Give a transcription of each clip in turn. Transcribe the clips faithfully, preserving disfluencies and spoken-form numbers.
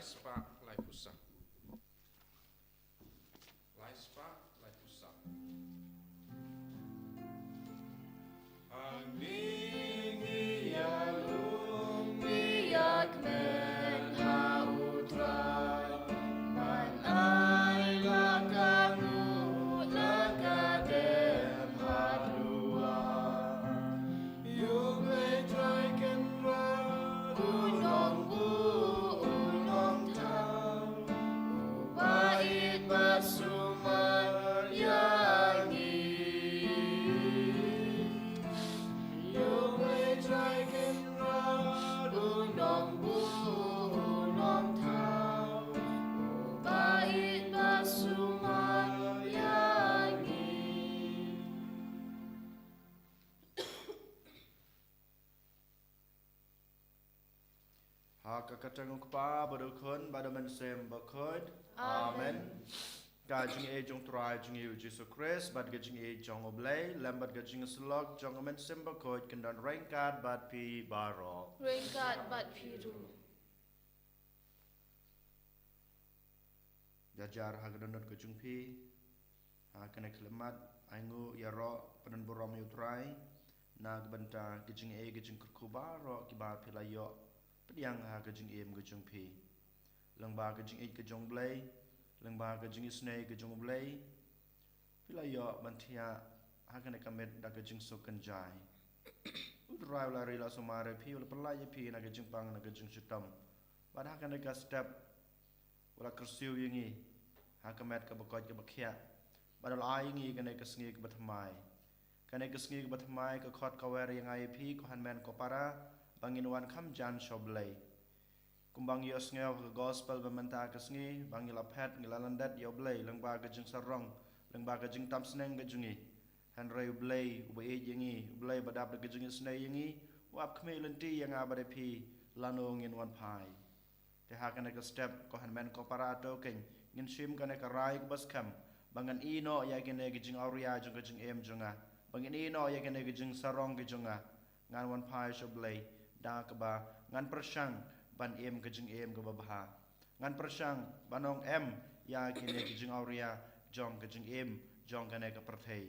Spah laiphew saw. Lai spah laiphew saw. Ani ngi ïalum ngi ïakmen ha U Trai, ban ai la ka nguh la ka dem ha duwai. Ïa U Blei Trai Kynrad, U Nongbuh, U Nongthaw, Uba ïeit bad sumar ïa ngi. Ïa U Blei Trai Kynrad, U Nongbuh, U Nongthaw, Uba ïeit bad sumar ïa ngi. Ha ka kyrteng U Kpa bad U Khun bad U Mynsiem Bakhuid. Amen. Amen. Ka jingïeit jong U Trai jong ngi U Jisu Khrist bad ka jingïeit jong U Blei lem bad ka jingïasyllok jong U Mynsiem Bakhuid kin don ryngkat bad phi baroh. Ryngkat bad phi ruh. Jar jar ha ka dohnud ka jong phi, ha kane ka khyllipmat, ai nguh ïaroh, pynburom ïa U Trai na ka bynta ka jingïeit ka jingkyrkhu baroh kiba phi la ïoh pdiang ha ka jingim ka jong phi. Lyngba ka jingïeit ka jong U Blei, lyngba ka jingisynei ka jong U Blei, phi la ïoh ban thiah ha kane ka miet da ka jingsuk kynjai. U Trai u la ri la sumar ïa phi, u la pynlait ïa phi na ka jingpang na ka jingshitom. Bad ha kane ka step u la kyrsiew ïa ngi ha ka met kaba koit kaba khiah, bad u la ai ïa ngi kane ka sngi kaba thymmai. Kane ka sngi kaba thymmai ka khot ka wer ïa nga ïa phi, ko hynmen ko para, ba ngin wan kham jan sha U Blei. Kumba ngi ïohsngew ha ka gospel ba mynta ka sngi, ba ngi la phet, ngi la lyndet ïa U Blei lyngba ka jingsarong, lyngba ka jingtam sneng ka jong ngi. Hynrei U Blei uba ïeit ïa ngi, U Blei ba dap da ka jingisynei ïa ngi, u ap khmih lynti ïa nga bad ïa phi, lano ngin wan phai. Te ha kane ka step, ko hynmen ko para, to kein ngin shim kane ka rai kaba skhem, ba ngin ïeh noh ïa kine ki jingawria jong ka jingim jong nga, ba ngin ïeh noh ïa kine ki jingsarong ki jong nga. Ngan wan phai sha U Blei da kaba ngan pyrshang ban im ka jingim kaba bha. Ngan pyrshang ban ong em ïa kine ki jingawria jong ka jingim jong kane ka pyrthei.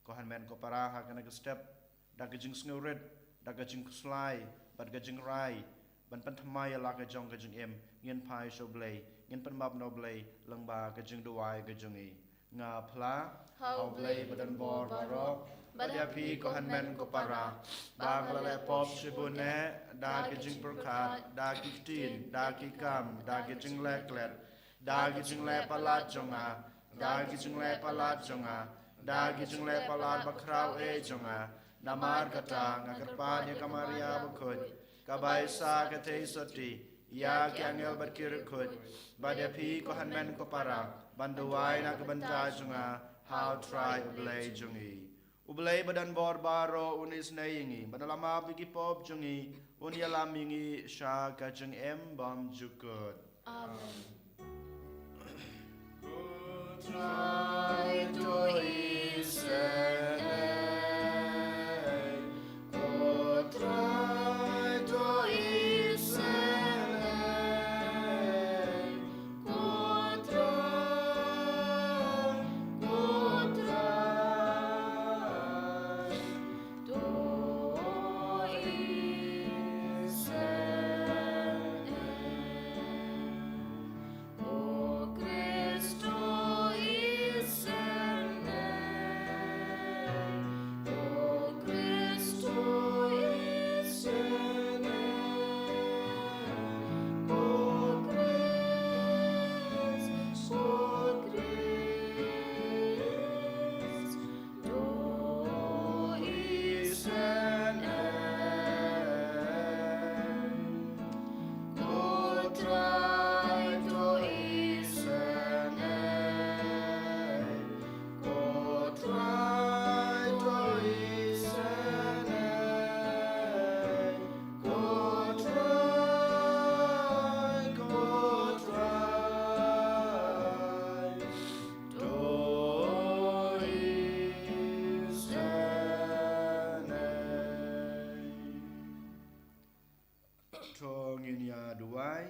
Ko hynmen ko para, ha kane ka step, da ka jingsngewrit, da ka jingkhuslai bad ka jingrai, ban pynthymmai ïa la ka jong ka jingim, ngin phai sha U Blei, ngin pynmap na U Blei lyngba ka jingduwai ka jong ngi. Nga phla ha U Blei ba don bor baroh, bad ïa phi ko hynmen ko para, ba nga la leh pop shibun eh, da ki jingpyrkhat, da ki ktien, da ki kam, da ki jingleh klet, da ki jingleh palat jong nga, da ki jingleh palat jong nga, da ki jingleh palat bakhraw eh jong nga. Namar kata nga kyrpad ïa ka Maria bakhuid, ka bai sa ka theisotti, ïa ki angel bad ki riewkhuid, bad ïa phi ko hynmen ko para, ban duwai na ka bynta jong nga ha U Trai U Blei jong ngi. U Blei ba don bor baroh un isynei ïa ngi, bad un la map ïa ki pop jong ngi, un ïalam ïa ngi sha ka jingim bymjukut. Amen. Ko Trai to isynei, ko Trai to isynei, ko Trai, ko Trai to isynei. O Kristo isynei, O Kristo isynei, O Krist, O Krist to isynei. Ko Trai to isynei, ko Trai to isynei, ko Trai, ko Trai to isynei. To ngin ïa duwai.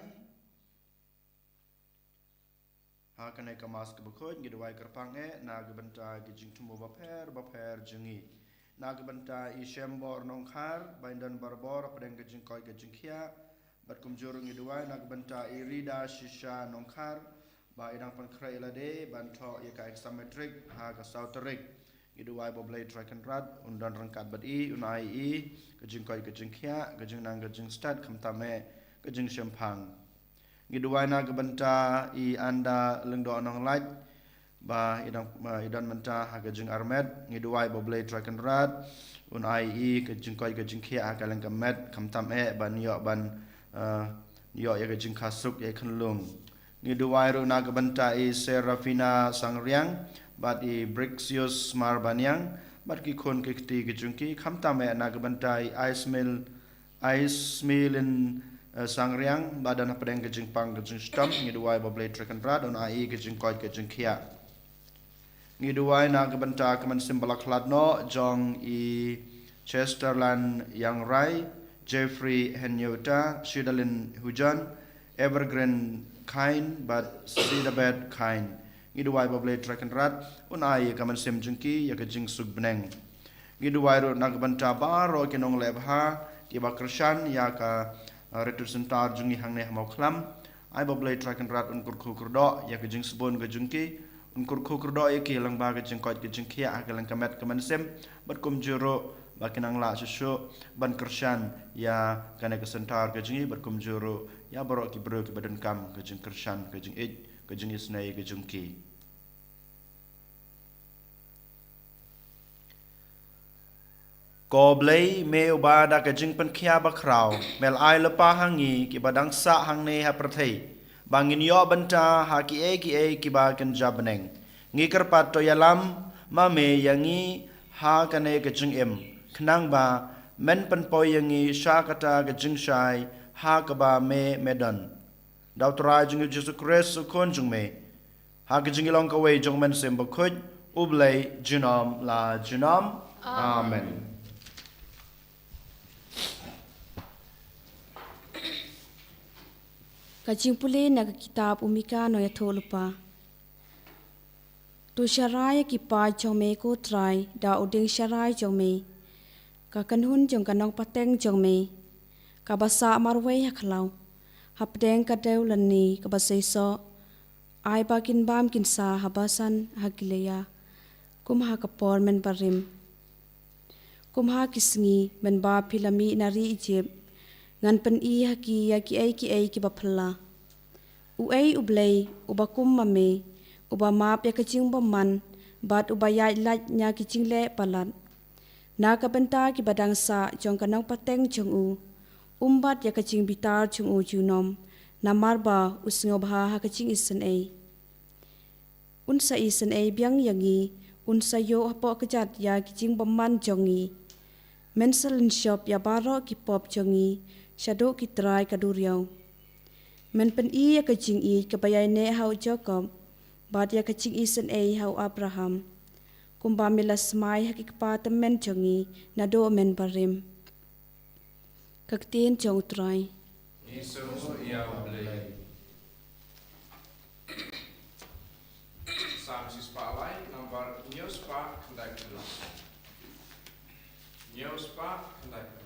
Ha kane ka Mass kaba khuid ngi duwai kyrpang eh na ka bynta ki jingthmu bapher bapher jong ngi. Na ka bynta i Shembor Nongkhar, ba in don barabor hapdeng ka jingkoit ka jingkhiah. Bad kumjuh ruh ngi duwai na ka bynta i Rida Shisha Nongkhar, ba i dang pynkhreh ïa lade ban thoh ïa ka exam matric ha ka saw tarik. Ngi duwai ba U Blei Trai Kynrad un don ryngkat bad i, un ai i ka jingkoit ka jingkhiah, ka jingnang ka jingstad, khamtam eh ka jingshemphang. Ngi duwai na ka bynta i Anda Lyngdoh Nonglait, ba i dang, ba i don mynta ha ka jingarmet. Ngi duwai ba U Blei Trai Kynrad un ai i ka jingkoit ka jingkhiah ha ka lyngkha met, khamtam eh ban ïoh ban, eh, ïoh ïa ka jingkha suk ïa i khunlung. Ngi duwai ruh na ka bynta i Serafina Sangriang bad i Brixius Marbaniang bad ki khun ki kti ki jong ki, khamtam eh na ka bynta i Ismail Ismailin, eh, Sangriang, ba don hapdeng ka jingpang ka jingshitom. Ngi duwai ba U Blei Trai Kynrad un ai i ka jingkoit ka jingkhiah. Ngi duwai na ka bynta ka mynsiem ba la khlad noh jong i Chesterland Iangrai, Jeffrey Henyuta, Shidalin Hujan, Evergreen Khain bad Sidabeth Khain. Ngi duwai ba U Blei Trai Kynrad un ai ïa ka mynsiem jong ki ïa ka jingsuk bneng. Ngi duwai ruh na ka bynta baroh ki nongleh bha kiba kyrshan ïa ka, uh, Retreat Centre jong ngi hangne ha Mawkhlam. Ai ba U Blei Trai Kynrad un kyrkhu kyrdoh ïa ka jingsbun ka jong ki, un kyrkhu kyrdoh ïa ki lyngba ka jingkoit ka jingkhiah ha ka lyngkha met ka mynsiem, bad kumjuh ruh ba kin nang lah shuh shuh ban kyrshan ïa kane ka centre ka jong ngi, bad kumjuh ruh ïa baroh ki briew kiba donkam ka jingkyrshan, ka jingïeit, ka jingisynei ka jong ki. Ko Blei, me uba da ka jingpynkhiah bakhraw me la ai lypa ha ngi kiba dang sah hangne ha pyrthei, ba ngin ïoh bynta ha kiei kiei kiba kynja bneng. Ngi kyrpad, to ïalam ma me ïa ngi ha kane ka jingim, khnang ba men pynpoi ïa ngi sha kata ka jingshai ha kaba me me don. Da U Trai jong ngi U Jisu Khrist U Khun jong me, ha ka jingïalong kawei jong U Mynsiem Bakhuid, U Blei junom la junom. Amen. Amen. Ka jingpule na ka kitab u Mika nongïathuh lypa. To sharai ïa ki paid jong me, ko Trai, da u dieng sharai jong me, ka kynhun jong ka nongpateng jong me, kaba sah marwei ha khlaw, hapdeng ka dewlani kaba seisoh. Ai ba kin bam kin sah ha Basan ha Gilead, kum ha ka por mynbarim, kum ha ki sngi mynba phi la mih na ri Ijipt. Ngan pyni ha ki ïa kiei kiei kiba phylla. Uei U Blei uba kum ma me, uba map ïa ka jingbymman bad uba ïaid lait na ki jingleh palat, na ka bynta kiba dang sah jong ka nongpateng jong u, um bat ïa ka jingbitar jong u junom, namar ba u sngewbha ha ka jingisynei. Un sa isynei biang ïa ngi, un sa ïoh hapoh kjat ïa ki jingbymman jong ngi. Men sa lynshop ïa baroh ki pop jong ngi shaduh ki trai ka duriaw. Men pyni ïa ka jingïeit kaba ïaineh ha u Jakob, bad ïa ka jingisynei ha u Abraham, kumba me la smai ha ki kpa tymmen jong ngi naduh mynbarim. Ka ktien jong U Trai. Ngi sngewnguh ïa U Blei. Salm shispah lai, nambar hynñiew spah khyndai phew. Hynñiew spah khyndai phew.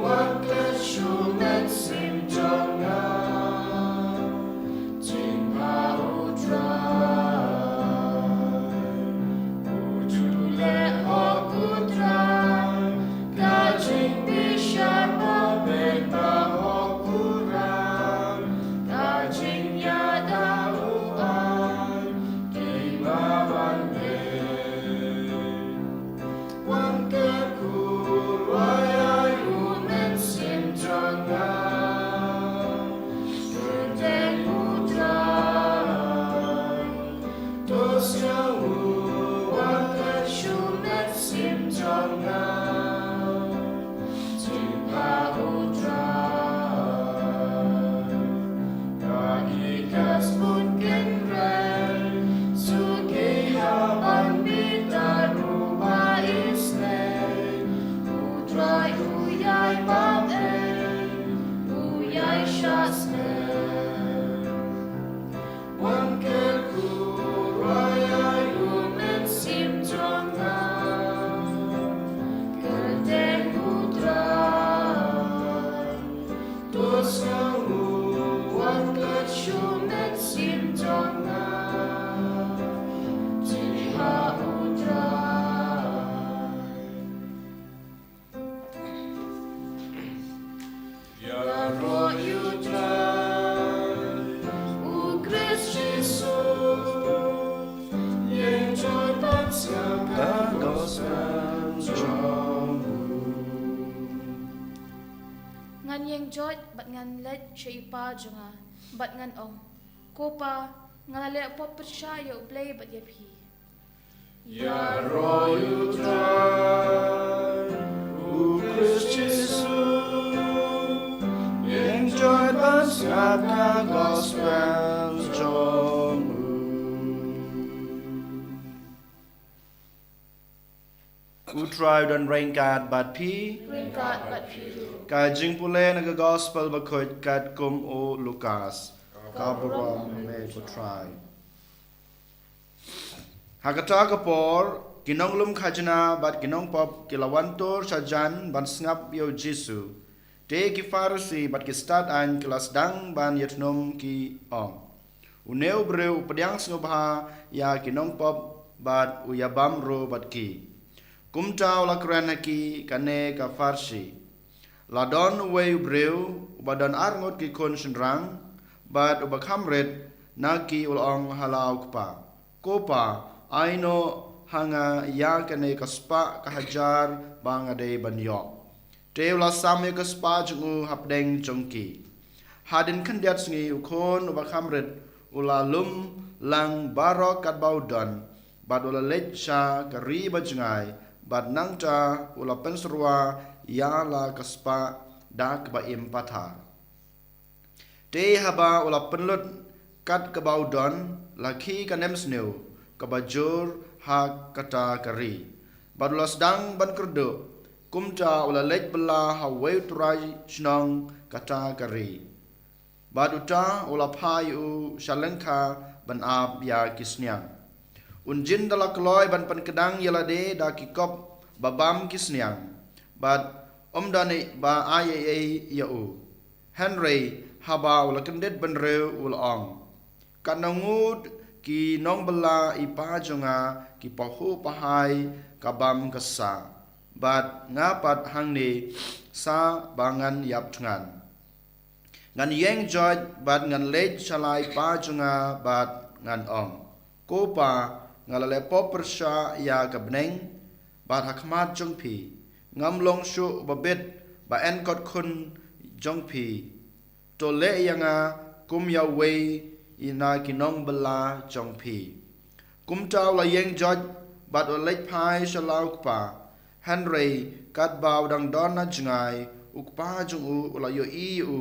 Wat klet sha mynsiem jong nga, jingpyrshah U Trai. U ju leh hok U Trai, ka jingbishar ba beit ba hok U Trai, ka jingïada u ai, ki ba wan beit. Wan kyrkhu ruh ïa u mynsiem jong nga. Kyrteng U Trai. To sngewbha u wan kyrkhu mynsiem jong nga. Jingpyrshah U Trai. Ba i ka sbun kynrei, suk i ha ban bitar u ba isynei. U Trai u ïai bam ei, u ïai shah snem. Wan kyrkhu ruh ïa u mynsiem jong nga. Kyrteng U Trai. To sngewbha u wan klet sha mynsiem jong nga. Jingpyrshah U Trai. Ïaroh ïa U Trai, U Khrist Jisu, ïeng jot ban sngap ka gospel jong u. Ngan ïeng jot bad ngan leit sha i Pa jong nga, bad ngan ong, Ko Pa, nga la leh pop pyrshah ïa U Blei bad ïa phi. Ïaroh ïa U Trai, U Khrist Jisu, ïeng jot ban sngap ka gospel jong u. U Trai u don ryngkat bad phi. Ryngkat bad phi ruh. Ka jingpule na ka gospel bakhuid katkum u Lukas. Ka burom ïa me ko Trai. Ha kata ka por, ki nonglum khajna bad ki nongpop ki la wan tur sha jan ban sngap ïa u Jisu. Te ki Pharisi bad ki stad aiñ ki la sdang ban ïathnum, ki ong, Une u briew u pdiang sngewbha ïa ki nongpop bad u ïabam ruh bad ki. Kumta u la kren ha ki kane ka pharshi, La don uwei u briew uba don arngut ki khun shynrang, bad uba kham rit na ki u la ong ha la u kpa, Ko pa, ai noh ha nga ïa kane ka spah ka hajar ba nga dei ban ïoh. Te u la sam ïa ka spah jong u hapdeng jong ki. Hadien khyndiat sngi u khun uba kham rit u la lum lang baroh katba u don, bad u la leit sha ka ri ba jngai, bad nangta u la pynsyrwa ïa la ka spah da kaba im pathar. Te haba u la pynlut kat kaba u don, la khie ka nemsniew kaba jur ha kata ka ri, bad u la sdang ban kyrduh. Kumta u la leit bylla ha uwei u trai shnong kata ka ri, bad uta u la phah ïa u sha lyngkha ban ap ïa ki sniang. Un jin da la kloi ban pynkdang ïa lade da ki kop ba bam ki sniang, bad ym don ei ba ai ei ei ïa u. Hynrei haba u la kyndit bynriew u la ong, Katno ngut ki nongbylla i pa jong nga ki pahuh pahai ka bam ka sah, bad nga pat hangne sa ba ngan ïap thngan. Ngan ïeng joit bad ngan leit sha la i pa jong nga bad ngan ong, Ko pa, nga la leh pop pyrshah ïa ka bneng bad ha khmat jong phi. Ngam long shuh uba bit ba en kot khun jong phi. To leh ïa nga kum ïa uwei na ki nongbylla jong phi. Kumta u la ïeng joit bad u la leit phai sha la u kpa. Hynrei katba u dang don na jngai, u kpa jong u u la ïohi ïa u,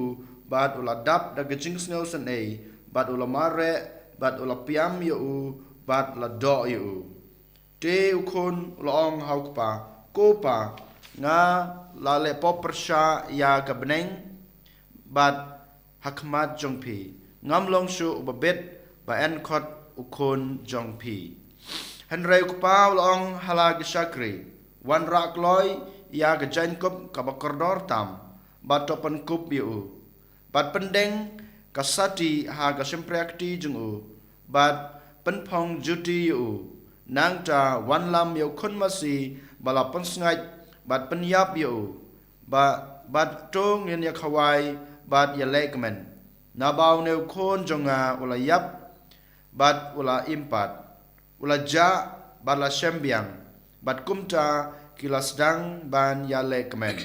bad u la dap da ka jingsngewsynei, bad u la mareh, bad u la piam ïa u, bad la doh ïa u. Te u khun u la ong ha u kpa, Ko pa, nga la leh pop pyrshah ïa ka bneng bad ha khmat jong phi. Ngam long shuh uba bit ba en kot u khun jong phi. Hynrei u kpa u la ong ha la ki shakri, Wanrah kloi ïa ka jaiñkup kaba kordor tam, bad to pynkup ïa u, bad pyndeng ka sati ha ka shympriahkti jong u, bad pynphong juti ïa u. Nangta wanlam ïa u khun masi ba la pynsngaid, bad pynïap ïa u, ba, bad to ngin ïa khawai bad ïa lehkmen. Naba une u khun jong nga u la ïap bad u la im pat, u la jah bad la shem biang, bad kumta ki la sdang ban ïa lehkmen.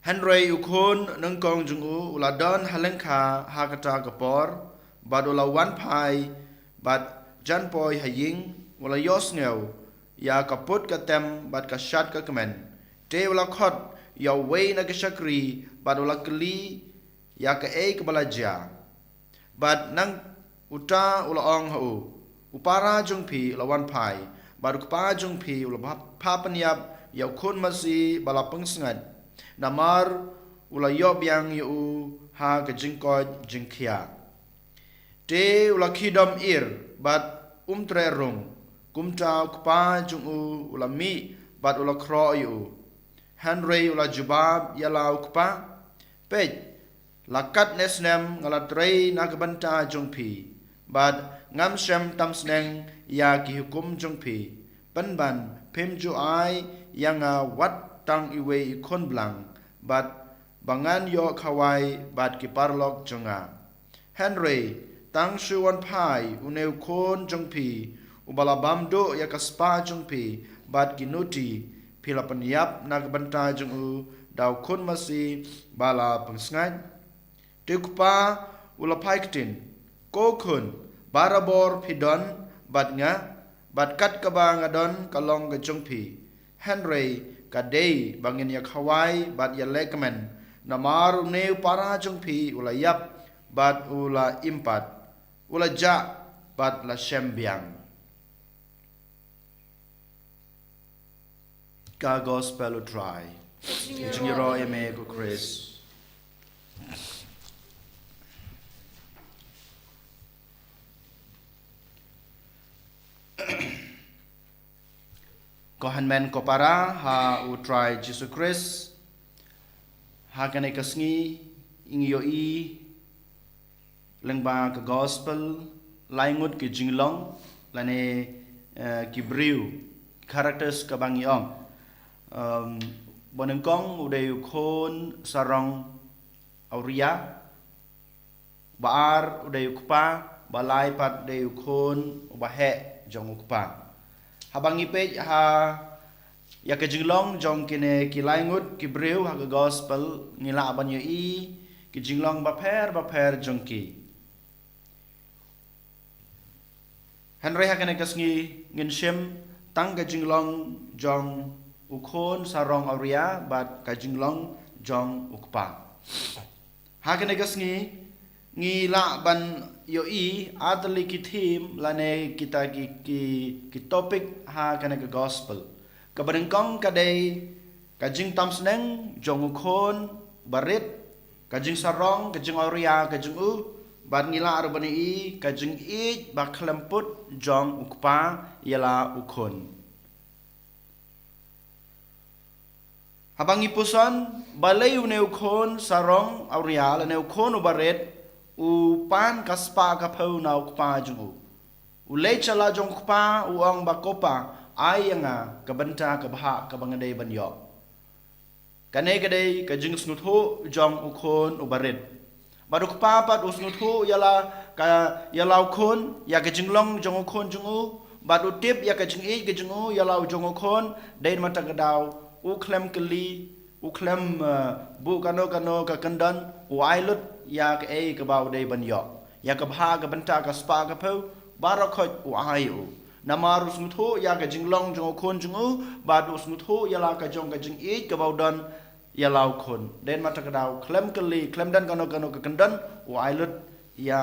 Hynrei u khun nyngkong jong u u la don ha lyngkha ha kata ka por, bad u la wan phai bad jan poi ha ïing, u la ïohsngew ïa ka put ka tem bad ka shad ka kmen. Te u la khot ïa uwei na ki shakri bad u la kylli ïa kaei kaba la jia. Bad nang uta u la ong ha u, u para jong phi u la wan phai, bad u kpa jong phi u la pha, pha pynïap ïa u khun masi ba la pynsngaid, namar u la ïoh biang ïa u ha ka jingkoit jingkhiah. Te u la khie dom ir bad um treh rung. Kumta u kpa jong u u la mih bad u la khroh ïa u. Hynrei u la jubab ïa la u kpa, peit, la katne snem nga la trei na ka bynta jong phi, bad ngam shym tam sneng ïa ki hukum jong phi. Pynban phim ju ai ïa nga wat tang iwei i khun blang, bad ba ngan ïoh khawai bad ki paralok jong nga. Hynrei tang shu wan phai une u khun jong phi, uba la bam duh ïa ka spah jong phi bad ki nuti, phi la pynïap na ka bynta jong u da u khun masi ba la pynsngaid. Te u kpa u la phai ktien, ko khun, barabor phi don bad nga, bad kat kaba nga don ka long ka jong phi. Hynrei ka dei ba ngin ïa khawai bad ïa lehkmen, namar une u para jong phi u la ïap bad u la im pat, u la jah bad la shem biang. Ka gospel u Trai. Jingïaroh ïa me ko Khrist. Ko hynmen ko para ha u Trai Jisu Khrist. Ha kane ka sngi, ngi ïohi lyngba ka gospel, lai ngut ki jinglong, lane, eh, ki briew, characters kaba ngi ong. Um, ba nyngkong u dei u khun sarong awria, ba ar u dei u kpa, ba lai pat dei u khun uba heh jong u kpa. Haba ngi peit ha ïa ka jinglong jong kine ki lai ngut ki briew ha ka gospel, ngi lah ban ïohi ki jinglong bapher bapher jong ki. Hynrei ha kane ka sngi ngin shim tang ka jinglong jong u khun sarong awria bad ka jinglong jong u kpa. Ha kane ka sngi ngi lah ban ïohi artylli ki theme lane kita ki, ki, ki topic ha kane ka gospel. Kaba nyngkong ka dei ka jingtam sneng jong u khun barit, ka jingsarong, ka jingawria ka jong u, bad ngi lah ruh ban ïohi ka jingïeit ba khlem put jong u kpa ïa la u khun. Haba ngi puson, balei une u khun sarong awria lane u khun u barit u pan ka spah ka phew na u kpa jong u. U leit sha la jong u kpa, u ong ba ko pa, ai ïa nga ka bynta ka bhah kaba nga dei ban ïoh. Kane ka dei ka jingsngewthuh jong u khun u barit. Bad u kpa pat u sngewthuh ïa la ka, ïa la u khun, ïa ka jinglong jong u khun jong u, bad u tip ïa ka jingïeit ka jong u ïa la u jong u khun, dei namar kata ka daw u khlem kylli, u khlem, eh, buh kano kano ka kyndon, u ai lut ïa kaei kaba u dei ban ïoh. Ïa ka bhah ka bynta ka spah ka phew, baroh khoit u ai u. Namar u sngewthuh ïa ka jinglong jong u khun jong u, bad u sngewthuh ïa la ka jong ka jingïeit kaba u don ïa la u khun. Dei namar kata ka daw khlem kylli, khlem don kano kano ka kyndon, u ai lut ïa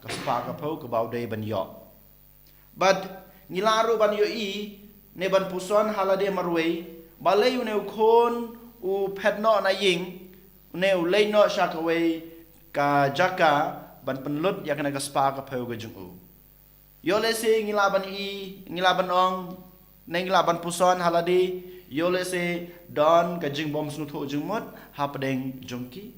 ka spah ka phew kaba u dei ban ïoh. Bad ngi lah ruh ban ïohi ne ban puson ha lade marwei, balei une u khun u phet noh na ïing, une u leit noh sha kawei ka jaka ban pynlut ïa kane ka spah ka phew ka jong u. Ïoh lehse ngi lah ban i, ngi lah ban ong, ne ngi lah ban puson ha lade, Ïoh lehse don ka jingbymsngewthuh jingmut hapdeng jong ki.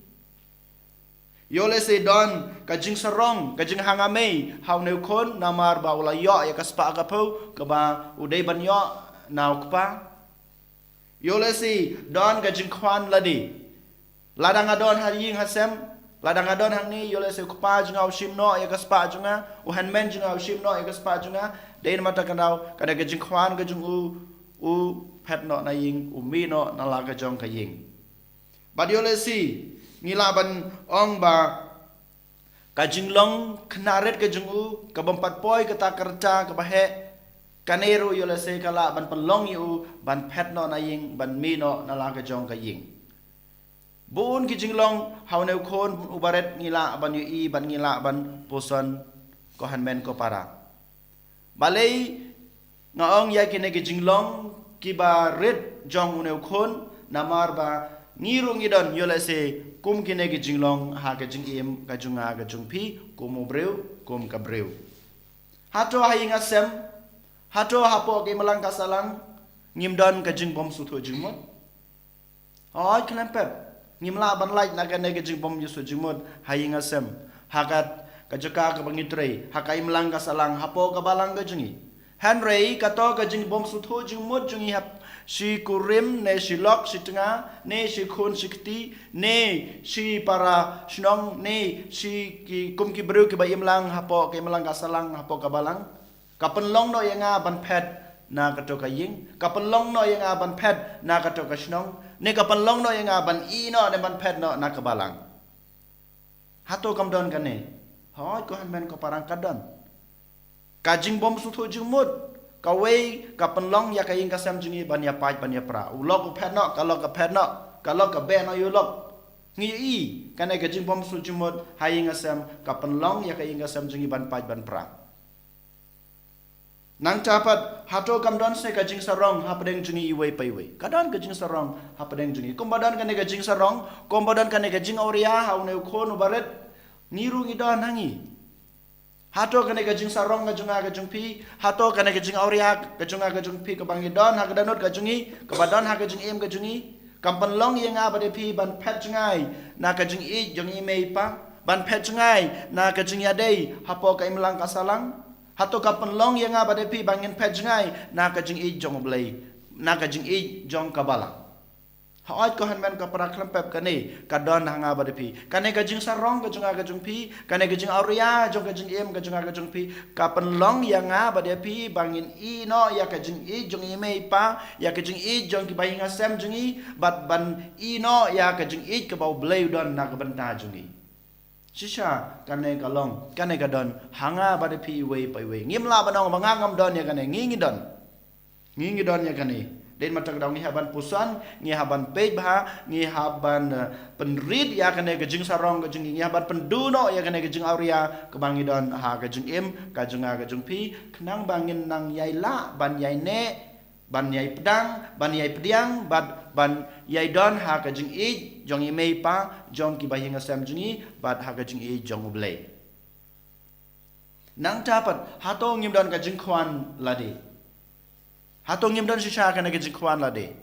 Ïoh lehse don ka jingsarong, ka jinghanga mei ha une u khun namar ba u la ïoh ïa ka spah ka phew kaba u dei ban ïoh na u kpa. Ïoh lehse don ka jingkhwan lade. Lada nga don ha ïing ha sem, lada nga don hangne, ïoh lehse u kpa jong nga u shim noh ïa ka spah jong nga, u hynmen jong nga u shim noh ïa ka spah jong nga, dei namar kata ka daw, kane ka jingkhwan ka jong u, u phet noh na ïing, u mih noh na la ka jong ka ïing. Bad ïoh lehse ngi lah ban ong ba ka jinglong khynnah rit ka jong u, ka bym pat poi kata ka rta kaba heh, kane ruh ïoh lehse ka lah ban pynlong ïa u ban phet noh na ïing, ban mih noh na la ka jong ka ïing. Bun ki jinglong ha une u khun uba rit ngi lah ban ïohi bad ngi lah ban puson, ko hynmen ko para. Balei nga ong ïa kine ki jinglong kiba rit jong une u khun, namar ba ngi ruh ngi don ïoh lehse kum kine ki jinglong ha ka jingim ka jong nga ka jong phi, kum u briew, kum ka briew. Hato ha ïing ha sem, hato hapoh ka imlang ka sahlang, ngim don ka jingbymsngewthuh jingmut? Hooid khlem pep, ngim lah ban lait na kane ka jingbymsngewthuh jingmut ha ïing ha sem, ha ka, ka jaka kaba ngi trei, ha ka imlang ka sahlang, hapoh ka balang ka jong ngi. Hynrei kato ka jingbymsngewthuh jingmut jong ngi ha shi kurim, ne shi lok shi tnga, ne shi khun shi kti, ne shi para shnong, ne shi ki, kum ki briew kiba imlang hapoh ka imlang ka sahlang, hapoh ka balang, ka pynlong noh ïa nga ban phet na kato ka ïing, ka pynlong noh ïa nga ban phet na kato ka shnong, ne ka pynlong noh ïa nga ban ïeh noh ne ban phet noh na ka balang. Hato kam don kane? Hooid ko hynmen ko para, ka don. Ka jingbymsngewthuh jingmut, kawei ka pynlong ïa ka ïing ka sem jong ngi ban ïa pait ban ïa pra. U lok u phet noh, ka lok ka phet noh, ka lok ka beh noh ïa u lok. Ngi ïohi kane ka jingbymsngewthuh jingmut ha ïing ha sem, ka pynlong ïa ka ïing ka sem jong ngi ban pait ban pra. Nangta pat, hato kam don seh ka jingsarong hapdeng jong ngi iwei pa iwei? Ka don ka jingsarong hapdeng jong ngi. Kumba don kane ka jingsarong, kumba don kane ka jingawria ha une u khun uba rit, ngi ruh ngi don ha ngi. Hato kane ka jingsarong ka jong nga ka jong phi, hato kane ka jingawria ka jong nga ka jong phi kaba ngi don ha ka dohnud ka jong ngi, kaba don ha ka jingim ka jong ngi, kam pynlong ïa nga bad ïa phi ban phet jngai na ka jingïeit jong i mei i pa, ban phet jngai na ka jingïadei hapoh ka imlang ka sahlang? Hato ka pynlong ïa nga bad ïa phi ba ngin phet jngai na ka jingïeit jong U Blei, na ka jingïeit jong ka balang? Hooid ko hynmen ko para, khlem pep kane ka don ha nga bad ha phi. Kane ka jingsarong ka jong nga ka jong phi, kane ka jingawria jong ka jingim ka jong nga ka jong phi, ka pynlong ïa nga bad ïa phi ba ngin ïeh noh ïa ka jingïeit jong i mei i pa, ïa ka jingïeit jong kiba ïing ha sem jong ngi, bad ban ïeh noh ïa ka jingïeit kaba U Blei u don na ka bynta jong ngi. Shisha kane ka long, kane ka don ha nga bad ha phi iwei pa iwei. Ngim lah ban ong ba nga ngam don ïa kane, ngi ngi don. Ngi ngi don ïa kane. Dei namar kata ka daw ngi hap ban puson, ngi hap ban peit bha, ngi hap ban, eh, pynrit ïa kane ka jingsarong ka jong ngi, ngi hap ban pynduh noh ïa kane ka jingawria kaba ngi don ha ka jingim ka jong nga ka jong phi, khnang ba ngin nang ïai lah ban ïai neh, ban ïai pdiang, ban ïai pdiang, bad ban ïai don ha ka jingïeit jong i mei i pa, jong kiba ïing ha sem jong ngi, bad ha ka jingïeit jong U Blei. Nangta pat, hato ngim don ka jingkhwan lade? Hato ngim don shisha kane ka jingkhwan lade?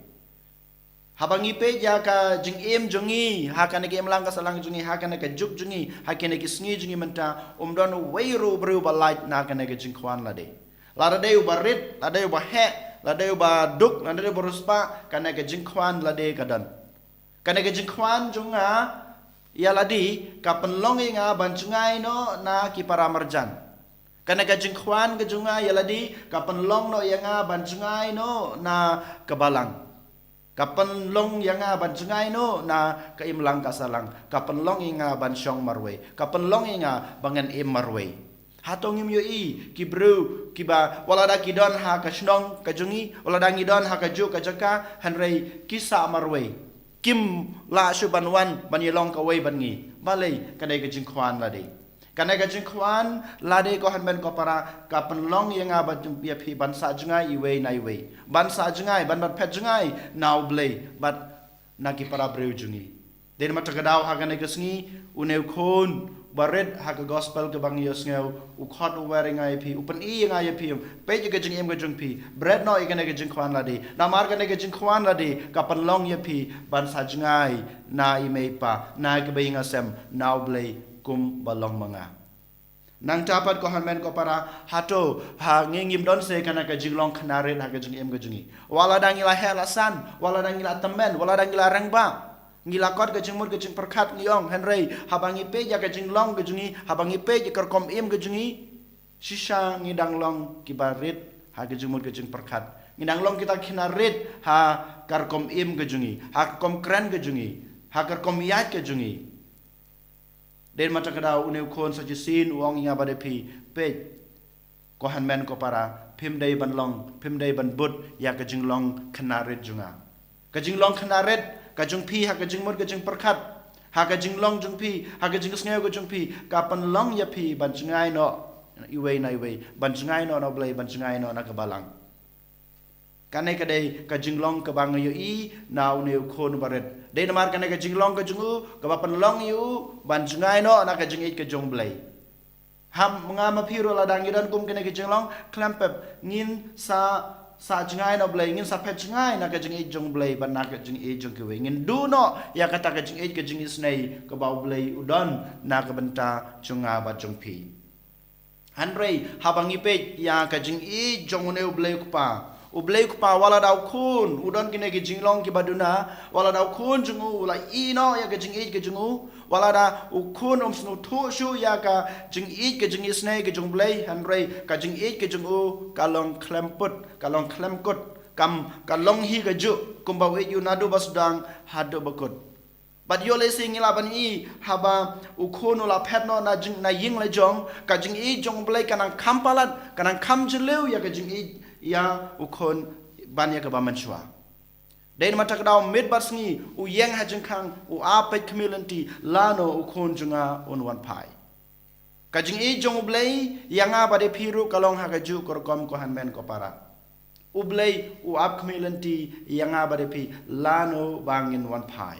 Haba ngi peit ïa ka jingim jong ngi ha kane ka imlang ka sahlang jong ngi, ha kane ka juk jong ngi, ha kane ka sngi jong ngi mynta, um don uwei ruh u briew ba lait na kane ka jingkhwan lade. Lada dei uba rit, lada dei uba heh, lada dei uba duk, lada dei uba riewspah, kane ka jingkhwan lade ka don. Kane ka jingkhwan jong nga ïa lade ka pynlong ïa nga ban jngai noh na ki para marjan. Kane ka jingkhwan ka jong nga ïa lade ka pynlong noh ïa nga ban jngai noh na ka balang. Ka pynlong ïa nga ban jngai noh na ka imlang ka sahlang. Ka pynlong ïa nga ban shong marwei. Ka pynlong ïa nga ba ngan im marwei. Hato ngim ïohi ki briew kiba wat lada ki don ha ka shnong ka jong ngi, wat lada ngi don ha ka juk ka jaka, hynrei ki sah marwei. Kim lah shuh ban wan ban ïalong kawei bad ngi. Balei? Ka dei ka jingkhwan lade. Kane ka jingkhwan lade ko hynmen ko para ka pynlong ïa nga bad ïa phi ban sah jngai iwei na iwei. Ban sah jngai, ban, ban phet jngai na U Blei bad na ki para briew jong ngi. Dei namar kata ka daw ha kane ka sngi une u khun barit ha ka gospel kaba ngi ïohsngew, u khot u wer ïa nga ïa phi, u pyni ïa nga ïa phi, peit ïa ka jingim ka jong phi, bret noh ïa kane ka jingkhwan lade. Namar kane ka jingkhwan lade ka pynlong ïa phi ban sa jngai na i mei i pa, na kiba ïing ha sem, na U Blei kumba long ma nga. Nangta pat ko hynmen ko para, hato ha ngi ngim don seh kane ka jinglong khynnah rit ha ka jingim ka jong ngi? Wat lada ngi la heh la san, wat lada ngi la tymmen, wat lada ngi la rangbah, ngi la kot ka jingmut ka jingpyrkhat, ngi ong, hynrei haba ngi peit ïa ka jinglong ka jong ngi, haba ngi peit ïa ka rukom im ka jong ngi, shisha ngi dang long kiba rit ha ka jingmut ka jingpyrkhat. Ngi dang long kita ki khynnah rit ha ka rukom im ka jong ngi, ha ka rukom kren ka jong ngi, ha ka rukom ïaid ka jong ngi. Dei namar kata ka daw une u khun sa shisien u ong ïa nga bad ïa phi, peit, ko hynmen ko para, phim dei ban long, phim dei ban bud ïa ka jinglong khynnah rit jong nga. Ka jinglong khynnah rit ka jong phi ha ka jingmut ka jingpyrkhat, ha ka jinglong jong phi, ha ka jingsngew ka jong phi, ka pynlong ïa phi ban jngai noh iwei na iwei, ban jngai noh na U Blei, ban jngai noh na ka balang. Kane ka dei ka jinglong kaba nga ïohi na une u khun barit. Dei namar kane ka jinglong ka jong u kaba pynlong ïa u ban jngai noh na ka jingïeit ka jong U Blei. Ham nga ma phi ruh lada ngi don kum kane ka jinglong, khlem pep ngin sa, sa jngai na U Blei, ngin sa phet jngai na ka jingïeit jong U Blei bad na ka jingïeit jong kiwei. Ngin duh noh ïa kata ka jingïeit ka jingisynei kaba U Blei u don na ka bynta jong nga bad jong phi. Hynrei haba ngi peit ïa ka jingïeit jong une U Blei u Kpa, U Blei u Kpa, wat lada u khun u don kine ki jinglong kiba duna, wat lada u khun jong u u la ïeh noh ïa ka jingïeit ka jong u, wat lada u khun um sngewthuh shuh ïa ka jingïeit ka jingisynei ka jong U Blei, hynrei ka jingïeit ka jong u ka long khlem put, ka long khlem kut, kam, ka long hi kajuh kumba u ïeit u naduh ba sdang haduh ba kut. Bad ïoh lehse ngi lah ban i haba u khun u la phet noh na jing, na ïing la jong, ka jingïeit jong U Blei ka nang kham palat, ka nang kham jylliew ïa ka jingïeit ïa u khun ban ïa kaba mynshuwa. Dei namar kata ka daw miet bad sngi u ïeng ha jingkhang, u ap peit khmih lynti, lano u khun jong nga un wan phai. Ka jingïeit jong U Blei ïa nga bad ïa phi ruh ka long ha kajuh ka rukom ko hynmen ko para. U Blei u ap khmih lynti ïa nga bad ïa phi lano ba ngin wan phai.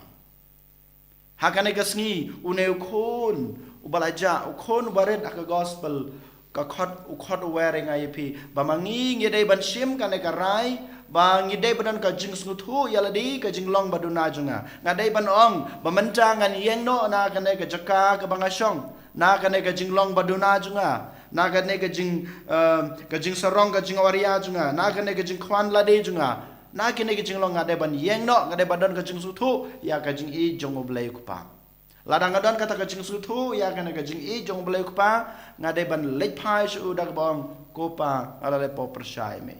Ha kane ka sngi une u khun uba la jah, u khun uba rit ha ka gospel, ka khot, u khot u wer ïa nga ïa phi ba ma ngi ngi dei ban shim kane ka rai, ba ngi dei ban don ka jingsngewthuh ïa lade, ka jinglong ba duna jong nga. Nga dei ban ong ba mynta ngan ïeng noh na kane ka jaka kaba nga shong, na kane ka jinglong ba duna jong nga, na kane ka jing, eh, ka jingsarong, ka jingawria jong nga, na kane ka jingkhwan lade jong nga, na kane ka jinglong, nga dei ban ïeng noh, nga dei ban don ka jingsngewthuh ïa ka jingïeit jong U Blei u Kpa. Lada nga don kata ka jingsngewthuh ïa kane ka jingïeit jong U Blei u Kpa, nga dei ban leit phai sha u da kaba ong, ko Pa, nga la leh pop pyrshah ïa me.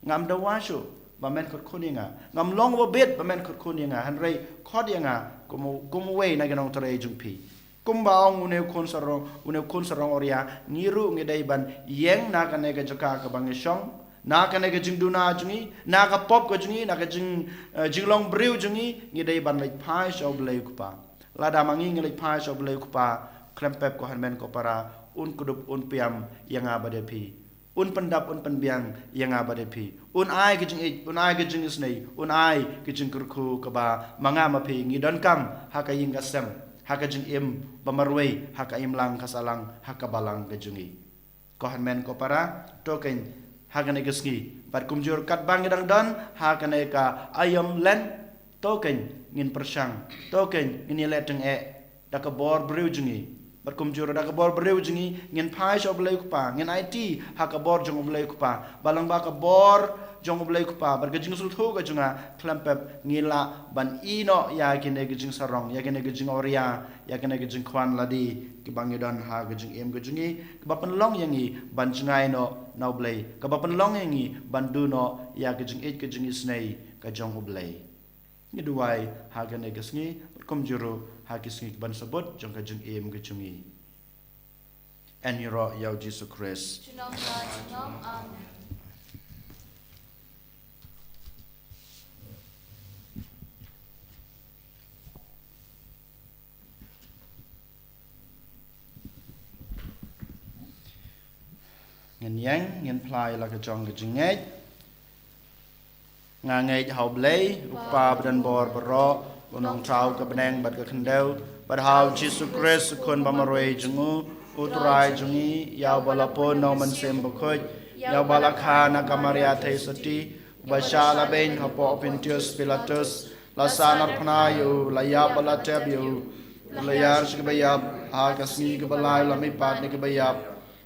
Ngam dawa shuh ba men kyrkhu ïa nga. Ngam long ba bit ba men kyrkhu ïa nga. Hynrei khot ïa nga kum, kum uwei na ki nongtrei jong phi. Kumba ong une u khun sarong, une u khun sarong awria, ngi ruh ngi dei ban ïeng na kane ka jaka kaba ngi shong, na kane ka jingduna jong ngi, na ka pop ka jong ngi, na ka jing, eh, jinglong briew jong ngi, ngi dei ban leit phai sha U Blei u Kpa. Lada ma ngi ngi leit phai sha U Blei u Kpa, khlem pep ko hynmen ko para, un kdup un piam ïa nga bad ïa phi. Un pyndap un pynbiang ïa nga bad ïa phi. Un ai ka jingïeit, un ai ka jingisynei, un ai ka jingkyrkhu kaba ma nga ma phi ngi donkam ha ka ïing ka sem, ha ka jingim ba marwei, ha ka imlang ka sahlang, ha ka balang ka jong ngi. Ko hynmen ko para, to keiñ ha kane ka sngi bad kumjuh katba ngi dang don ha kane ka aïom Lent, to keiñ ngin pyrshang, to keiñ ngin ïaleh tyngeh da ka bor briew jong ngi. Bad kumjuh da ka bor briew jong ngi ngin phai sha U Blei u Kpa, ngin aiti ha ka bor jong U Blei u Kpa, ba lyngba ka bor jong U Blei u Kpa bad ka jingsngewthuh ka jong nga, khlem pep ngi lah ban ïeh noh ïa kine ki jingsarong, ïa kine ki jingawria, ïa kine ki jingkhwan lade kiba ngi don ha ka jingim ka jong ngi, kaba pynlong ïa ngi ban jngai noh na U Blei, kaba pynlong ïa ngi ban duh noh ïa ka jingïeit ka jingisynei ka jong U Blei. Ngi duwai ha kane ka sngi bad kumjuh ruh ha ki sngi kiban sa bud jong ka jingim ka jong ngi. Yn ïaroh ïa U Jisu Khrist. Junom ka junom. Amen. Ngin ïeng, ngin phla ïa la ka jong ka jingngeit. Nga ngeit ha U Blei, U Kpa badonbor baroh, U Nongthaw ka bneng bad ka khyndew, bad ha U Jisu Khrist, U Khun ba marwei jong U, U Trai jong ngi, ïa uba la pun na U Mynsiem Bakhuid, ïa uba la kha na ka Maria Theisotti, uba shah la beiñ hapoh Pontius Pilatus, la sahnarphna ïa U, la ïap bad la tep ïa U, la ïar sha kaba ïap, ha ka sngi kaba lai U la mihpat na kiba ïap,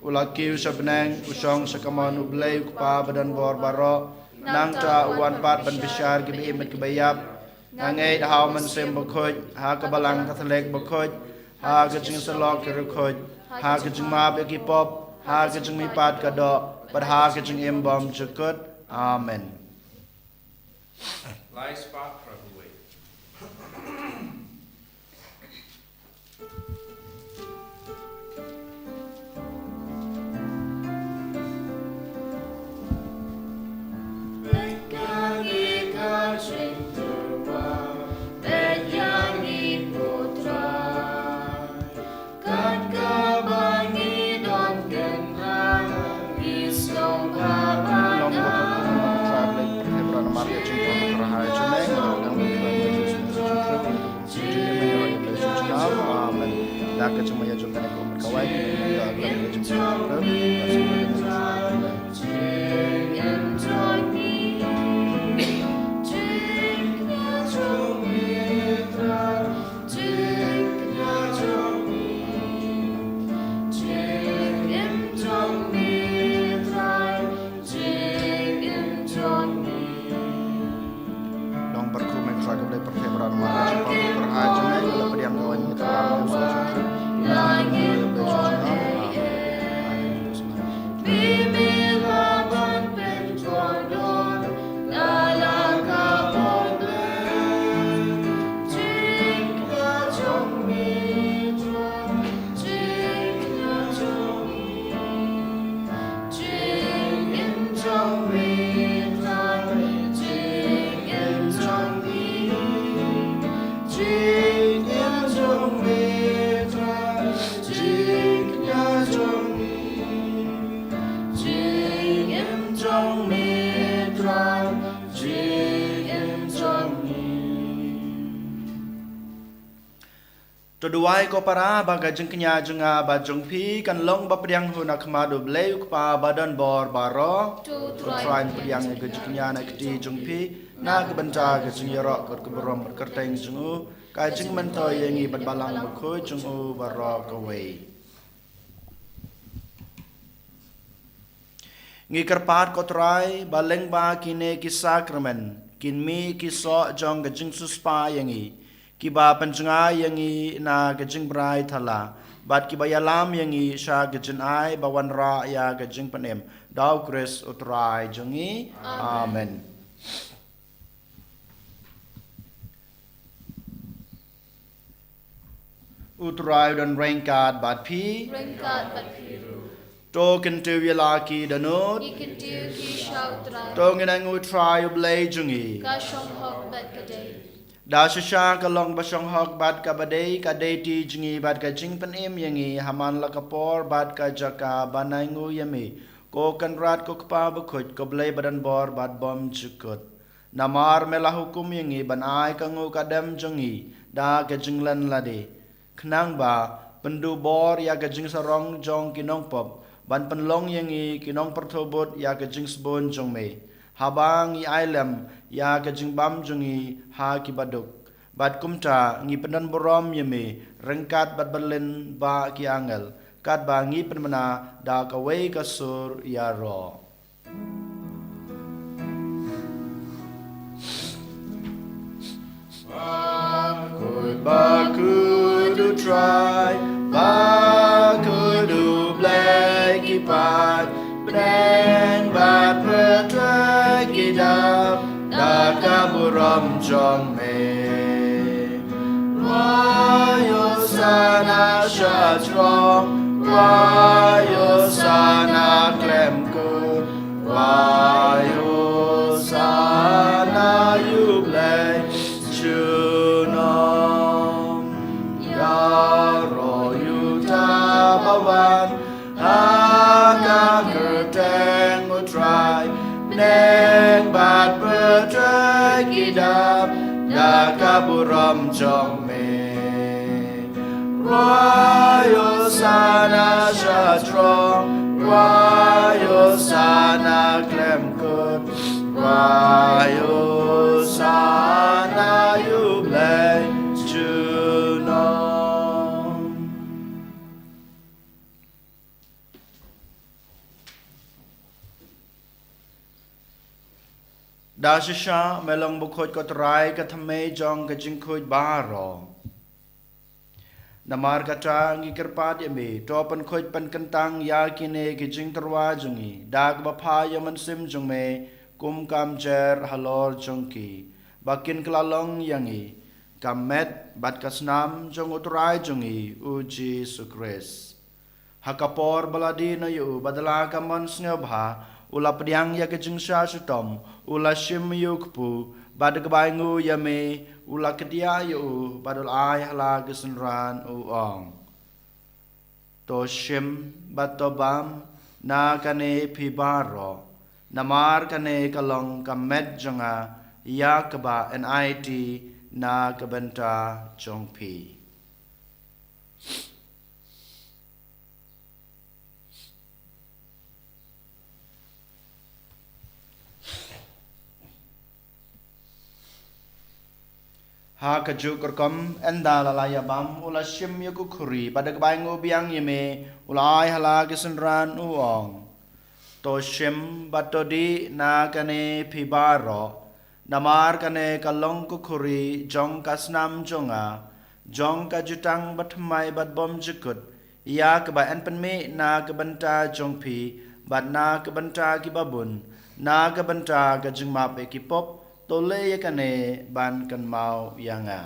U la kiew sha bneng, U shong sha kamon U Blei U Kpa badonbor baroh. Nangta U wan pat ban bishar kiba im bad kiba ïap. Nga ngeit ha U Mynsiem Bakhuid, ha ka Balang Katholik bakhuid, ha ka jingïasyllok ki riewkhuid, ha ka jingmap ïa ki pop, ha ka jingmihpat ka doh, bad ha ka jingim bymjukut. Amen. Lai spah phra kawei. Amen. Da ka jingmaya jong kane ka ummat kawei, ka ummat kawei. Long barku me Trai ka Blei pyrthei bad namar ka jingpang ka pyrthei jong me, ka pdiang ka wan ka ram ka sa jong me. To duwai ko para ba ka jingkñia jong nga bad jong phi kan long ba pdiang hun ha khmat U Blei U Kpa badonbor baroh. To Trai pdiang ïa ka jingkñia na kti jong phi na ka bynta ka jingïaroh kot ka burom bad kyrteng jong U, ka jingmyntoi ïa ngi bad Balang Bakhuid jong U baroh kawei. Ngi kyrpad ko Trai ba lyngba kine ki sakramen kin mih ki soh jong ka jingsiewspah ïa ngi, kiba pynjngai ïa ngi na ka jingbrai thala, bad kiba ïalam ïa ngi sha ka jingai ba wanrah ïa ka jingpynim. Da U Khrist U Trai jong ngi. Amen. Amen. U Trai u don ryngkat bad phi. Ryngkat bad phi ruh. To kyntiew ïa la ki dohnud. Ngi kyntiew ki sha U Trai. To ngin angnud U Trai U Blei jong ngi. Ka shong hok bad ka dei. Da shisha ka long ba shong hok bad kaba dei, ka dei ti jong ngi bad ka jingpynim ïa ngi ha man la ka por bad ka jaka ban angnud ïa me, ko Kynrad ko Kpa Bakhuid, ko Blei badonbor bad bymjukut. Namar me la hukum ïa ngi ban ai ka nguh ka dem jong ngi da ka jinglen lade. Khnang ba pynduh bor ïa ka jingsarong jong ki nongpop, ban pynlong ïa ngi ki nongpyrthuh bud ïa ka jingsbun jong me. Haba ngi ai lem ïa ka jingbam jong ngi ha ki baduk, bad kumta ngi pyndonburom ïa me ryngkat bad bad lem bad ki angel, katba ngi pynbna da kawei ka sur ïaroh. Bakhuid, bakhuid U Trai, bakhuid U Blei ki paid, bneng bad pyrthei ki dap da ka burom jong me. Khwai Hosana sha jrong, khwai Hosana khlem kut, khwai Hosana ïa U Blei junom. Ïaroh ïa uta uba wan ha ka kyrteng U Trai, bneng bad pyrthei ki dap da ka burom jong me. Rwai Hosana sha jrong, rwai Hosana khlem kut, rwai Hosana ïa U Blei junom. Da shisha me long bakhuid ko Trai, ka thymmei jong ka jingkhuid baroh. Namar kata ngi kyrpad ïa me, to pynkhuid pynkyntang ïa kine ki jingtyrwa jong ngi da kaba pha ïa U Mynsiem jong me, kum ka mjer halor jong ki, ba kin kylla long ïa ngi ka met bad ka snam jong U Trai jong ngi U Jisu Khrist. Ha ka por ba la die noh ïa u, bad da la ka mon sngewbha, u la pdiang ïa ka jingshah shitom, u la shim ïa u kpu, bad da kaba ainguh ïa me, u la kdiah ïa u, bad u la ai ha la ki synran, u ong: To shim bad to bam na kane phi baroh, namar kane ka long ka met jong nga, ïa kaba yn aiti na ka bynta jong phi. Ha kajuh ka rukom, ynda la la ïa bam, u la shim ïa ka khuri, bad da kaba ainguh biang ïa me, u la ai ha la ki synran, u ong: To shim bad to dih na kane phi baroh, namar kane ka long ka khuri jong ka snam jong nga, jong ka jutang bathymmai bad bymjukut, ïa kaba yn pynmih na ka bynta jong phi, bad na ka bynta ki babun, na ka bynta ka jingmap ïa ki pop. To leh ïa kane ban kynmaw ïa nga.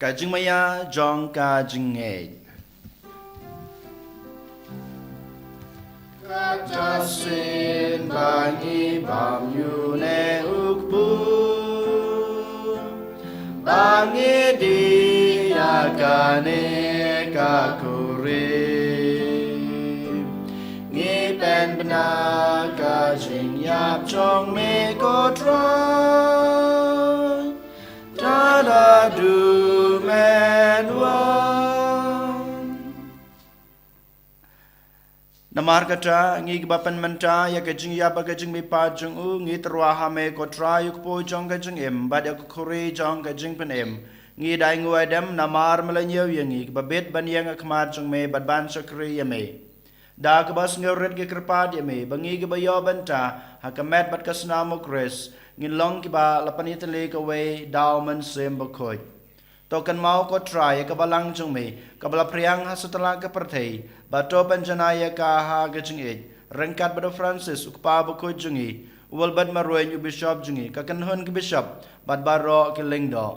Ka jingmaïa jong ka jingngeit. Kata shisien ba ngi bam ïa une u kpu, ba ngi dih ïa kane ka khuri, ngi pynbna ka jingïap jong me ko Trai, tad haduh men wan. Namar kata, ngi kiba pynmynta ïa ka jingïap bad ka jingmihpat jong u, ngi tyrwa ha me ko Trai, u kpu jong ka jingim, bad ïa ka khuri jong ka jingpynim. Ngi da ainguh aidem namar me la ñiew ïa ngi kiba bit ban ïeng ha khmat jong me bad ban shakri ïa me. Da kaba sngewrit ngi kyrpad ïa me ba ngi kiba ïoh bynta ha ka met bad ka snam u Khrist, ngin long kiba la pynïatylli kawei da u Mynsiem Bakhuid. To kynmaw ko Trai ïa ka balang jong me kaba la phriang ha satlak ka pyrthei, bad to pynjanai ïa ka ha ka jingïeit, ryngkat bad u Francis u kpa bakhuid jong ngi, u Wilbert Marwein u bishop jong ngi, ka kynhun ki bishop, bad baroh ki lyngdoh.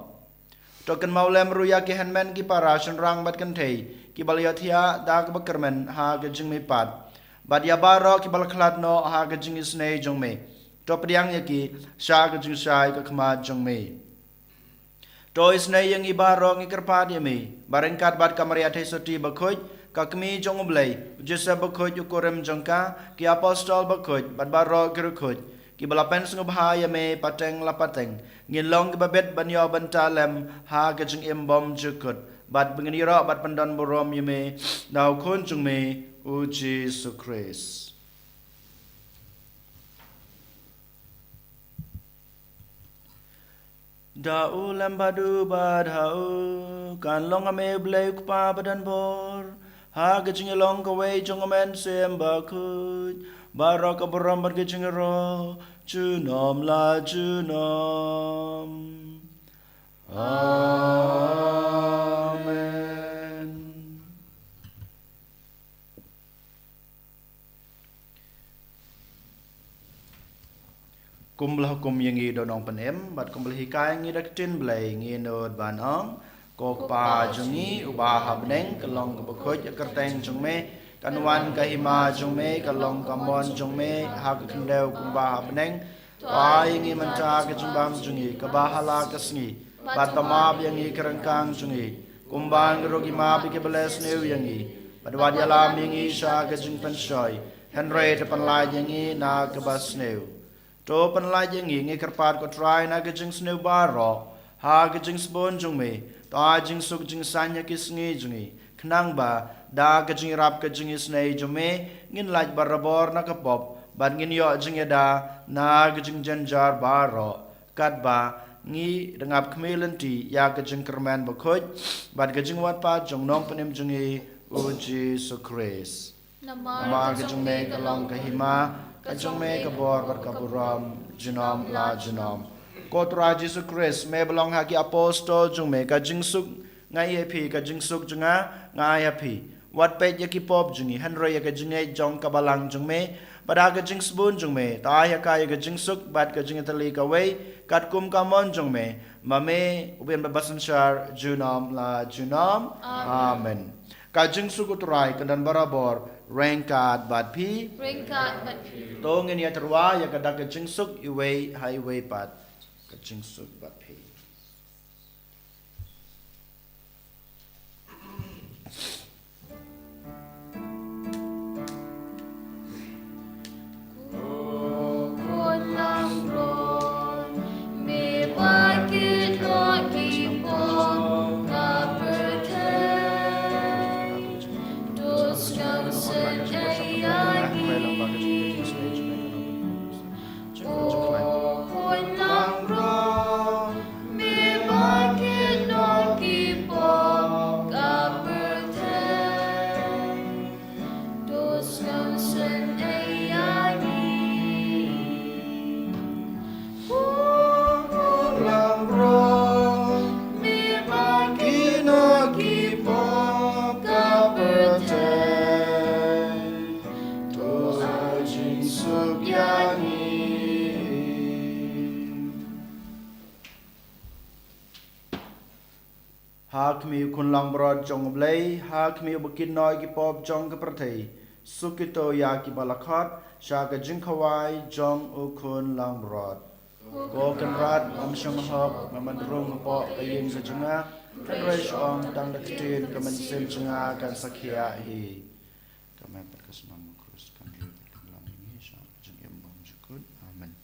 To kynmaw lem ruh ïa ki hynmen ki para shynrang bad kynthei kiba la ïohthiah da kaba kyrmen ha ka jingmihpat, bad ïa baroh kiba la khlad noh ha ka jingisynei jong me. To pdiang ïa ki sha ka jingshai ka khmat jong me. To isynei ïa ngi baroh ngi kyrpad ïa me, ba ryngkat bad ka Maria Theisotti bakhuid, ka Kmie jong u Blei, u Joseph bakhuid u kurim jong ka, ki apostol bakhuid, bad baroh ki riewkhuid kiba la pynsngewbha ïa me pateng la pateng, ngin long kiba bit ban ïoh bynta lem ha ka jingim bymjukut, bad ba ngin ïaroh bad pyndonburom ïa me da u Khun jong me u Jisu Khrist. Da u lem bad u bad ha u, kan long ha me u Blei u Kpa badonbor, ha ka jingïalong kawei jong u Mynsiem Bakhuid, baroh ka burom bad ka jingïaroh junom la junom. Amen. Kumba la hukum ïa ngi da u nongpynim, bad kumba la hikai ïa ngi da ka ktien Blei, ngin nud ban ong: Ko Kpa jong ngi uba ha bneng, ka long kaba khuid ka kyrteng jong me, kan wan ka hima jong me, ka long ka mon jong me ha ka khyndew kumba ha bneng. To ai ïa ngi mynta ka jingbam jong ngi kaba ha la ka sngi, bad to map ïa ngi ki ryngkang jong ngi, Kumba ngi ruh ngi map ïa kiba leh sniew ïa ngi, bad wat ïalam ïa ngi sha ka jingpynshoi, hynrei to pynlait ïa ngi na kaba sniew. To pynlait ïa ngi, ngi kyrpad ko Trai, na ka jingsniew baroh ha ka jingsbun jong me. To ai jingsuk jingsaiñ ha ki sngi jong ngi, khnang ba da ka jingïarap ka jingisynei jong me, ngin lait barabor na ka pop bad ngin ïoh jingïada na ka jingjynjar baroh, katba ngi da ngap khmih lynti ïa ka jingkyrmen bakhuid bad ka jingwan pat jong Nongpynim jong ngi, u Jisu Khrist. Namar ka jong me ka long ka hima, ka jong me ka bor bad ka burom, junom la junom. Ko Trai Jisu Khrist, me ba long ha ki apostol jong me, ka jingsuk nga ai ha phi, ka jingsuk jong nga nga ai ha phi. Wat peit ïa ki pop jong ngi, hynrei ïa ka jingngeit jong ka balang jong me, bad ha ka jingsbun jong me, to ai ha ka ïa ka jingsuk bad ka jingïatylli kawei, katkum ka mon jong me, ma me u Blei ba synshar junom la junom. Amen. Amen. Ka jingsuk u Trai kan don barabor ryngkat bad phi. Ryngkat bad phi. To ngin ïa tyrwa ïa ka dak ka jingsuk iwei ha iwei pat. Ka jingsuk bad phi. Ha khmih u Khun langbrot jong U Blei, ha khmih uba kit noh ïa ki pop jong ka pyrthei, suk kito ïa kiba la khot sha ka jingkhawai jong u Khun langbrot. Ko Kynrad, ngam shym hok ba men rung hapoh ka ïing ka jong nga, hynrei shu ong tang da ka ktien, ka mynsiem jong nga kan sa khiah hi. Ka mei bad ka snam u Khrist kan ïoh kan lam ïa ngi sha ka jingim bymjukut. Amen.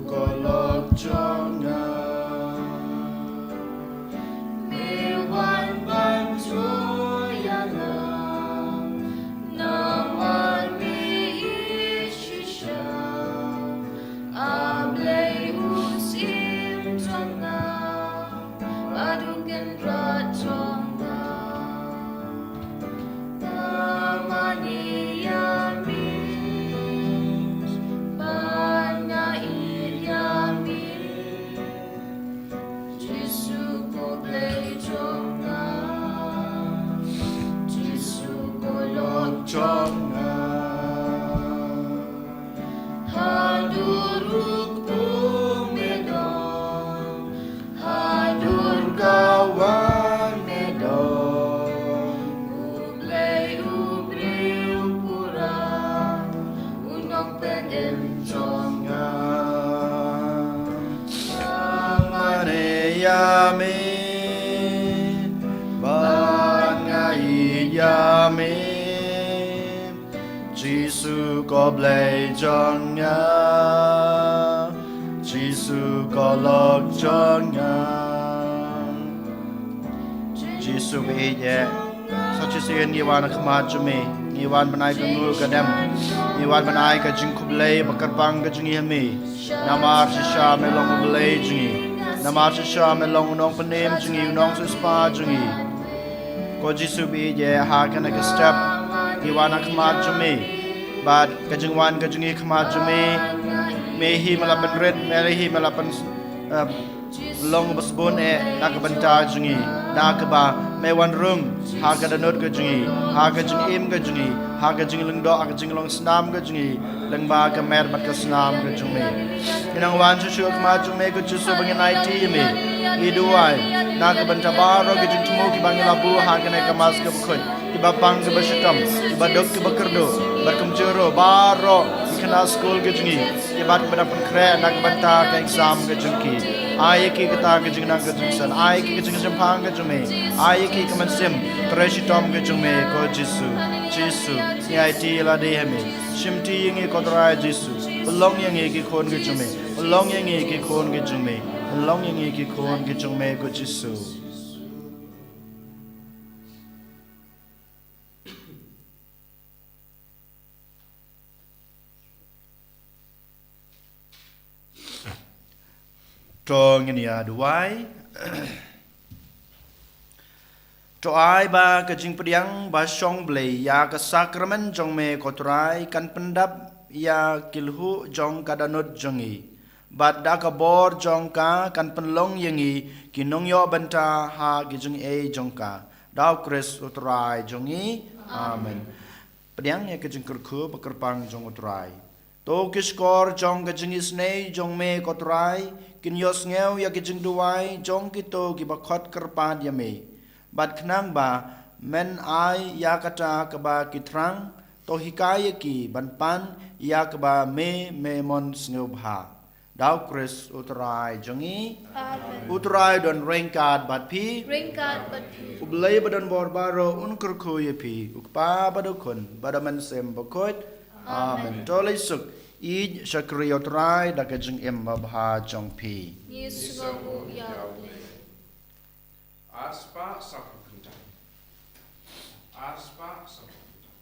Ko lok jong nga. Me wan ban joy ïa nga. Namar me ïeit shisha. A Blei u syiem jong nga. Bad u kynrad jong nga. Ka mane ïa me, ba nga ïeit ïa me. Jisu ko Blei jong nga, Jisu ko lok jong nga. Haduh ruh me don, haduh ka wan me don. U Blei u briew pura, u nongpynim jong nga. Ka mane ïa me, ba nga ïeit ïa me. Jisu ko Blei jong nga, Jisu ko lok jong nga. Jisu ba ïeit, sa shisien ngi wan ha khmat jong me, ngi wan ban ai ka nguh ka dem, ngi wan ban ai ka jingkhublei ba kyrpang ka jong ngi ha me. Namar shisha me long u Blei jong ngi, namar shisha me long u nongpynim jong ngi, u nongsiewspah jong ngi. Ko Jisu ba ïeit, ha kane ka step ngi wan ha khmat jong me. Bad ka jingwan ka jong ngi ha khmat jong me, me hi me la pynrit, me hi me la pyn, eh, long ba sbun eh na ka bynta jong ngi. Da kaba me wan rung ha ka dohnud ka jong ngi, ha ka jingim ka jong ngi, ha ka jinglyngdoh, ha ka jinglong snam ka jong ngi. Lyngba ka mer bad ka snam ka jong me. Ngi nang wan shuh shuh ha khmat jong me ko Jisu ba ngin aiti ïa me. Ngi duwai na ka bynta baroh ki jingthmu kiba ngi la buh ha kane ka Mass kaba khuid, kiba pang kiba shitom, kiba duk kiba kyrduh, bad kumjuh ruh baroh ki khynnah skul ka jong ngi, kiba, kiba dang pynkhreh na ka bynta ka exam ka jong ki. Ai ïa ki kata ka jingnang ka jingsan, ai ïa ki ka jingjemphang ka jong me, ai ïa ki ka mynsiem trei shitom ka jong me ko Jisu. Jisu, ngi aiti ïa lade ha me. Shimti ïa ngi ko Trai Jisu. Pynlong ïa ngi ki khun ki jong me. Pynlong ïa ngi ki khun ki jong me. Pynlong ïa ngi ki khun ki jong me ko Jisu. To ngin ïa duwai. To ai ba ka jingpdiang ba shong Blei ïa ka sakramen jong me ko Trai kan pyndap ïa ki lhuh jong ka dohnud jong ngi. Bad da ka bor jong ka kan pynlong ïa ngi ki nongïoh bynta ha ki jingïeit jong ka. Da u Khrist u Trai jong ngi. Amen. Pdiang ïa ka jingkyrkhu ba kyrpang jong u Trai. To ki shkor jong ka jingisynei jong me ko Trai kin ïohsngew ïa ka jingduwai jong kito kiba khot kyrpad ïa me. Bad khnang ba men ai ïa kata kaba ki thrang, to hikai ïa ki ban pan ïa kaba me, me mon sngewbha. Da u Khrist u Trai jong ngi. Amen. U Trai don ryngkat bad phi. Ryngkat bad phi. U Blei ba don bor baroh un kyrkhu ïa phi, u Kpa bad u Khun bad u Mynsiem Bakhuid. Amen. Amen. To leit suk, ïeit shakri ïa u Trai da ka jingim babha jong phi. Ngi sngewbha ïa u Blei. Arspah saphew khyndai. Arspah saphew khyndai.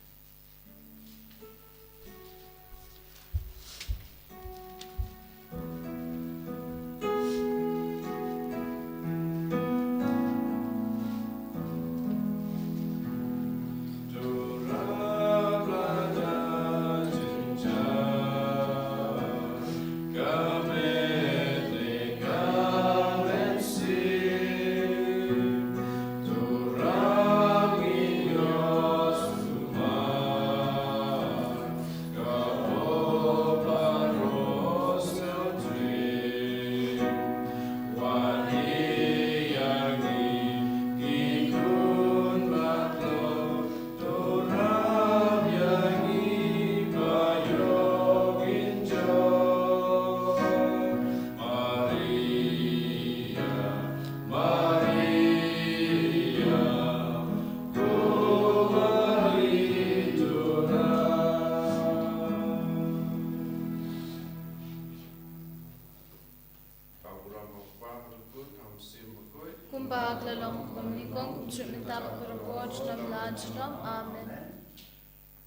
Kumba ka la long ha kaba nyngkong, kumjuh mynta bad baroh por, junom la junom. Amen.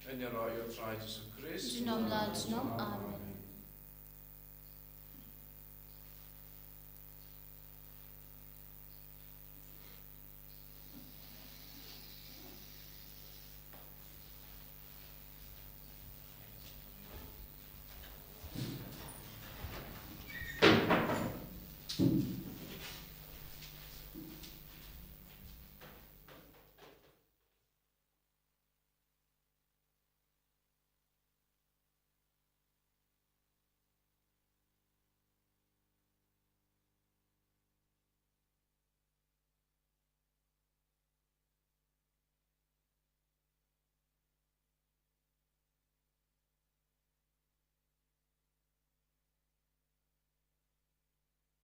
Yn ïaroh ïa U Trai Jisu Khrist. Junom la junom. Amen.